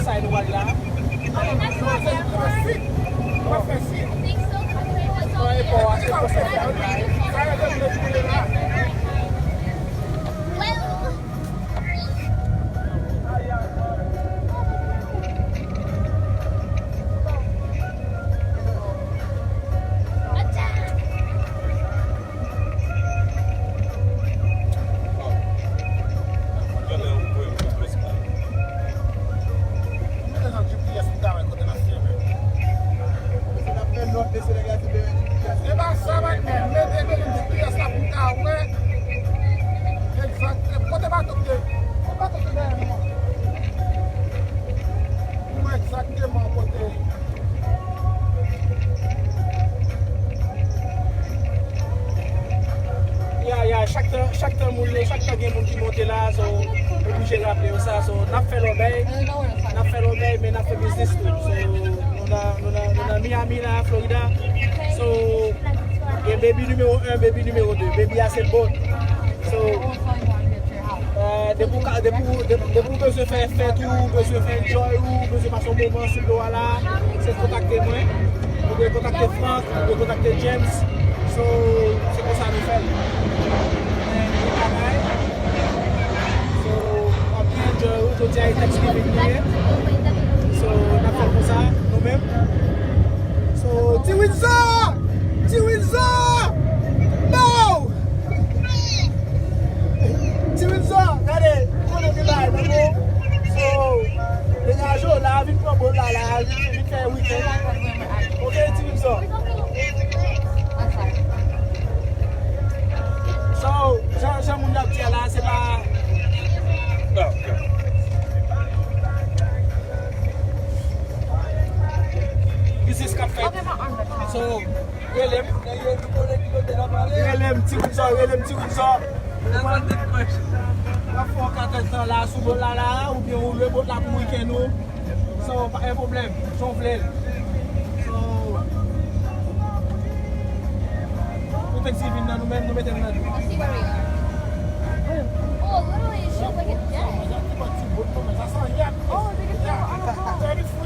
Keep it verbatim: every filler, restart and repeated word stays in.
Sa e nou al la. E pa sa, man, men mete, mete G P S la pou m ka wè egzakteman kote bato k te, kote bato k te dèyè nou an. Pou m wè egzakteman kote. Ya, ya, chak tan, chak tan moun yo, chak tan gen moun ki monte la, so, oblije raple yo sa, so, n ap fè lòbèy, n ap fè lòbèy, men n ap fè biznis tou. So, nou nan, nou nan, nou nan Miami la, Florida. So, gen baby nimewo en, baby nimewo de. Baby a se boat. So, euh, depi w ka, depi w, depi, depi w bezwen fè fèt ou, ou bezwen fè enjoy ou, ou bezwen pase yon moman sou dlo a la, se kontakte mwen. Ou dwe kontakte Frank, ou dwe kontakte James. So, se konsa nou fè l. Men, nou bagay. So, w ap byen enjoy ou, jodi a e Thanksgiving nou ye. So, n ap fè l konsa, nou menm. So, Ti Windsor! Ti Windsor! No! Ti Windsor, gade, konnen ki bagay nan men w. So, degaje w la, vin pran bòl la, la, vin, vin fè wikenn. Ok, Ti Windsor. So, jan, jan moun yo ap di a la, se pa biznis k ap fèt. So, rele m. Rele m, Ti Windsor, rele m, Ti Windsor. W ap fè yon katèt tan la, sou bòl la, la, oubyen ou lwe bòl la pou wikenn ou. So, pa gen pwoblèm. Jan w vle l. So, pou Thanksgiving nan, nou menm, nou mete l nan dlo. Oh, literally, it should like a jet. Oh, they get the, I don't know.